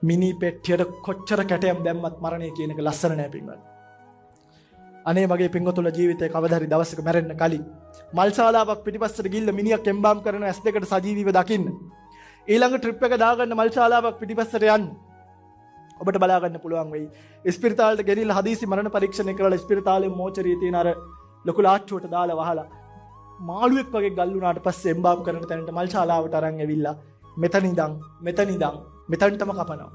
මිනි පෙට්ටියට කොච්චර කැටයම් දැම්මත් මරණය කියන එක ලස්සන නෑ පින්වත්. අනේ මගේ පින්වතුන්ලා ජීවිතේ කවදා හරි දවසක මැරෙන්න කලින් මල් ශාලාවක් පිටිපස්සට ගිහිල්ලා මිනිහක් එම්බාම් කරන ඇස් දෙකට සජීවීව දකින්න. ඊළඟ ට්‍රිප් එක දාගන්න මල් ශාලාවක් පිටිපස්සට යන්න. ඔබට බලා ගන්න පුළුවන් වෙයි. ඉස්පිරිතාලෙට ගෙනිල්ලා හදිසි මරණ පරීක්ෂණය කරලා ඉස්පිරිතාලේ මෝචරියේ තියෙන අර ලොකු ලාට්ටුවට දාලා වහලා මාළුවෙක් වගේ ගල් වුණාට පස්සේ එම්බාම් කරන තැනට මල් ශාලාවට අරන් ඇවිල්ලා මෙතන ඉඳන් මෙතන ඉඳන් මෙතනටම කපනවා.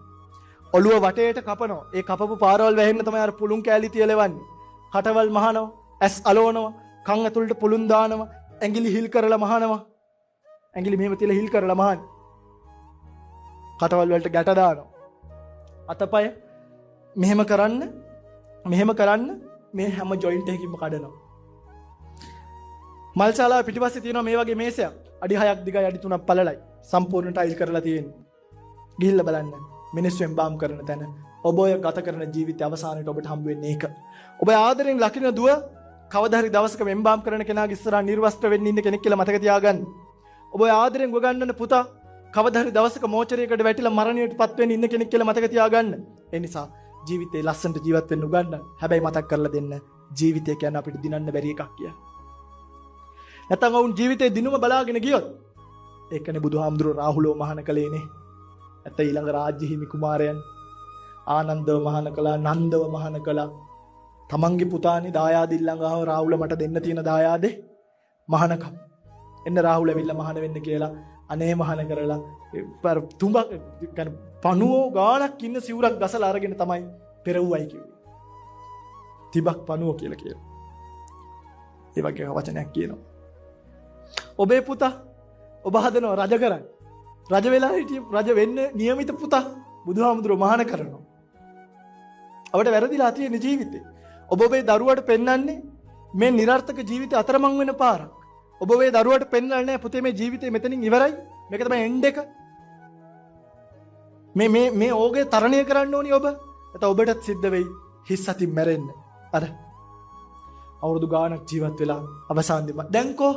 ඔළුව වටේට කපනවා. ඒ කපපු පාරවල් වැහෙන්න තමයි අර පුළුන් කෑලි තියලවන්නේ. කටවල් මහනවා, ඇස් අලවනවා, කන් ඇතුළට පුළුන් දානවා, ඇඟිලි හිල් කරලා මහනවා. ඇඟිලි මෙහෙම තියලා හිල් කරලා මහන්නේ. කටවල් වලට ගැට දානවා. අතපය මෙහෙම කරන්න මෙහෙම කරන්න මේ හැම ජොයින්ට් එකකින්ම කඩනවා. මල් ශාලාව පිටිපස්සේ තියෙනවා මේ වගේ මේසයක්. අඩි 6ක් දිගයි අඩි 3ක් පළලයි. සම්පූර්ණ ටයිල් කරලා තියෙන්නේ. ගිහිල්ලා බලන්න. මිනිස්සු එම්බාම් කරන තැන ඔබ ඔය ගත කරන ජීවිතය අවසානයේට ඔබට හම්බ වෙන්නේ ඒක. ඔබ ආදරෙන් ලකින දුව කවදා හරි දවසක එම්බාම් කරන කෙනාගේ ඉස්සරහා නිර්වස්ත්‍ර වෙන්න ඉන්න කෙනෙක් කියලා මතක තියාගන්න. ඔබ ආදරෙන් උගන්වන පුතා කවදා හරි දවසක මෝචරයකට වැටිලා මරණයට පත් වෙන්න ඉන්න කෙනෙක් කියලා මතක තියාගන්න. ඒ නිසා ජීවිතේ ලස්සනට ජීවත් වෙන්න උගන්වන්න. හැබැයි මතක් කරලා දෙන්න ජීවිතය කියන්නේ අපිට දිනන්න බැරි එකක් කියලා. නැත්නම් ඔවුන් ජීවිතේ දිනුම බලාගෙන ගියොත් ඒකනේ බුදුහාමුදුරුවෝ රාහුලව මහාන කළේනේ. නැත්නම් ඊළඟ රාජ්‍ය හිමි කුමාරයන් ආනන්දව මහාන කළා, නන්දව මහාන කළා. තමන්ගේ පුතානේ දායාදින් ළඟ ආව රාහුල මට දෙන්න තියෙන දායාදේ මහානකම්. එන්න රාහුල ඇවිල්ලා මහාන වෙන්න කියලා අනේ මහාන කරලා අර තුඹක් يعني පණුවෝ ගාණක් ඉන්න සිවුරක් ගසලා අරගෙන තමයි පෙරවුවයි කිව්වේ. තිබක් පණුවෝ කියලා කියනවා. ඒ වගේ වචනයක් කියනවා. ඔබේ පුතා ඔබ හදනවා රජ කරන්න. රජ වෙලා හිටිය රජ වෙන්න නියමිත පුතා බුදුහාමුදුරුවෝ මහාන කරනවා. අපට වැරදිලා තියෙන ජීවිතේ. ඔබ ඔබේ දරුවට පෙන්වන්නේ මේ නිරර්ථක ජීවිතේ අතරමං වෙන පාරක්. ඔබ ඔබේ දරුවට පෙන්වන්නේ නැහැ පුතේ මේ ජීවිතේ මෙතනින් ඉවරයි. මේක තමයි එන්ඩ් එක. මේ මේ මේ ඕගේ තරණය කරන්න ඕනි ඔබ. නැත්නම් ඔබටත් සිද්ධ වෙයි හිස් අතින් මැරෙන්න. අර අවුරුදු ගාණක් ජීවත් වෙලා අවසන් දෙම. දැන් කෝ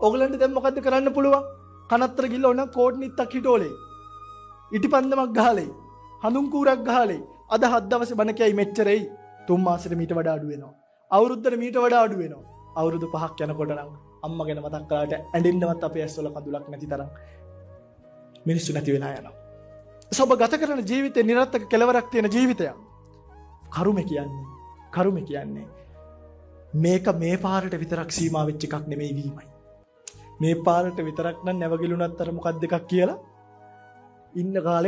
ඔයගලන්ට දැන් මොකද්ද කරන්න පුළුවන්? කනත්තර ගිහලා ඕන කෝට් නිත්තක් හිටෝලේ. ඉටිපන්දමක් ගහලේ. හඳුන් කූරක් ගහලේ. අද හත් දවසේ බණ කියයි මෙච්චරයි. තුන් මාසෙට මීට වඩා අඩු වෙනවා. අවුරුද්දට මීට වඩා අඩු වෙනවා. අවුරුදු 5ක් යනකොට නම් අම්මා ගැන මතක් කළාට ඇඬෙන්නවත් අපේ ඇස්වල කඳුලක් නැති තරම් මිනිස්සු නැති වෙලා යනවා. ඔබ ගත කරන ජීවිතේ නිරර්ථක කෙලවරක් තියෙන ජීවිතයක්. කරුමේ කියන්නේ මේක මේ පාරට විතරක් සීමා වෙච්ච එකක් නෙමෙයි වීමයි. මේ පාරට විතරක් නම් නැවගිලුණත් අර මොකක්ද එකක් කියලා ඉන්න කාලේ